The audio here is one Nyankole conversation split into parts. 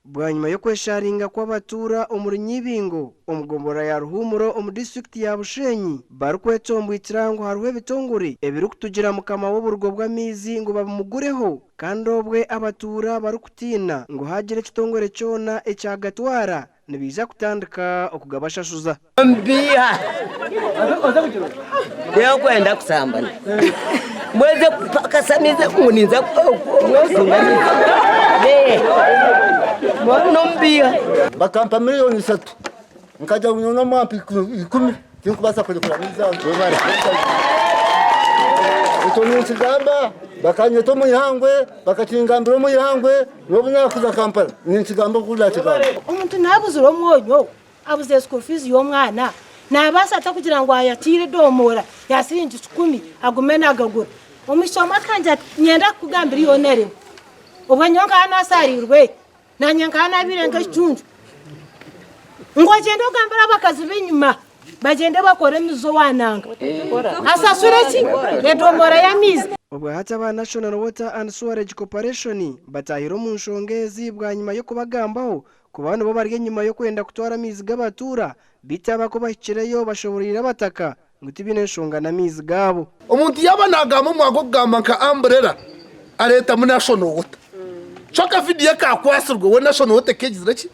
Bwanyima y'okwesharinga kw'abatuura omuri Nyibingo omu gomborora ya Ruhumuro omu disiturikiti ya Bushenyi barikwetomboitira ngu hariho ebitongore ebirikutugira mukama w'oburugo bw'amaizi ngu babimugureho kandi obwe abatuura barikutiina ngu haagira ekitongore kyona ekyagatwara nibaija kutandika okugabashashuza. Mbiha Nyowe kusambana mbweze kupakasanize ngu ninza kutunga nombiha. Bakampa miriyoni ishatu nkagira ngu nyowe nomwampa ikumi tinkubaasa kurekura amaizi ago. Ekyo ninkigamba bakanyeta omu ihangwe bakakingambira omu ihangwe n'obu naakuza Kampala ninkigamba oku naakigamba. Omuntu naabuzire omwonyo Abuze school fees y'omwana, nabaasa ata kugira ngu ayatiire edomora ya siringi kikumi agume nagagura? Omwishiki omwe akangira ati, Niinyenda kukugambira yoona erimu. Obwo nyowe nkaba nasaariirwe, naanye nkaba nabaire nk'ekicuncu. Ngu ogyende ogambire abakazi b'enyima bagyende bakore emizi owa nanga. Asasure ki? Edomora y'amaizi. Obwa hati aba National Water and Sewerage Corporation bataahire omu nshonga ezi bwanyima y'okubagambaho Kuba nibo bari enyima y'okwenda kutwara amaizi g'abatuura, beitu aba ku bahikireyo bashoboroire abataka ngu tibaine nshonga n'amaizi gaabo. Omuntu yaaba naagamba omwanya gw'okugamba nka amburera areetamu National Water. Kyonka vidiyo ekakwatsirwe we National Water ekegizire ki?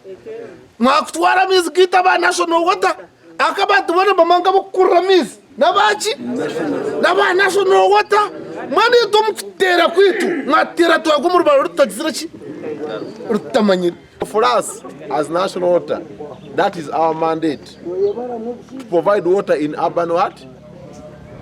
Mwakutwara amaizi gaitu aba National Water ahakuba abantu boona nibamanya ngu ab'okukurura amaizi n'abaki? N'aba National Water. Mbwenu itwe omu kuteera kwaitu mwatuteera twagwa omu rubara rututagizire ki? Rututamanyire. For us as National Water, that is our mandate to provide water in urban what?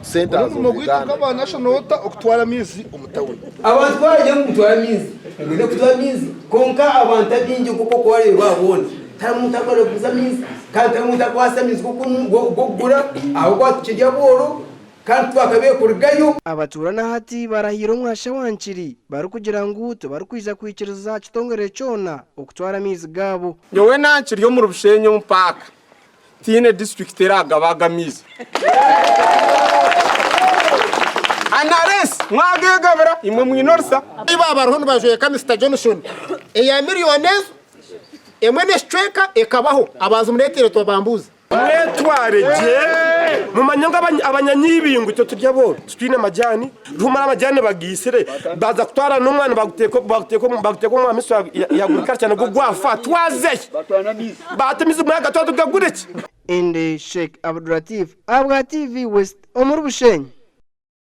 Centers of N'omurimo gwaitu Uganda. nk'aba National Water okutwara amaizi omu tawuni. Abantu ku baragira ngu mutware amaizi, mwine kutwara amaizi. Kwonka abantu abaingi nk'oku orikubareeba boona, tihariho muntu arikwenda kuguza amaizi kandi tihariho muntu arikubaasa amaizi g'okugura ahabw'okuba tukiri abooro. Kandi titwakabaire kurugayo. Abatuura na hati barahiire omwasha wa Nkiri barikugira ngu tibarikwija kwikiriza kitongore kyona okutwara amaizi gaabo. Nyowe na nkiri omuri Bushenyi omu paaka tihaine disiturikiti eragaba aga maizi. Unless mwagegabira imwe mwine orusa. Ibo abariho nibajweka Mister Johnson eya miriyoni ezo emwe n'ekicweka ekabaho abanza omureetere twabambuuza. Mwetware gye, mumanye ngu abanyanyibingo itwe turi abooro, titwine majani, rumara amajani bagaitsire, baaza kutwara n'omwana baguteeka omu amiswa ya agriculture nagwo gwafa, twazehi? Baata amaizi mwagatwara tugagure ki? Indi Sheikh Abdulatif ahabwa TV West omuri Bushenyi.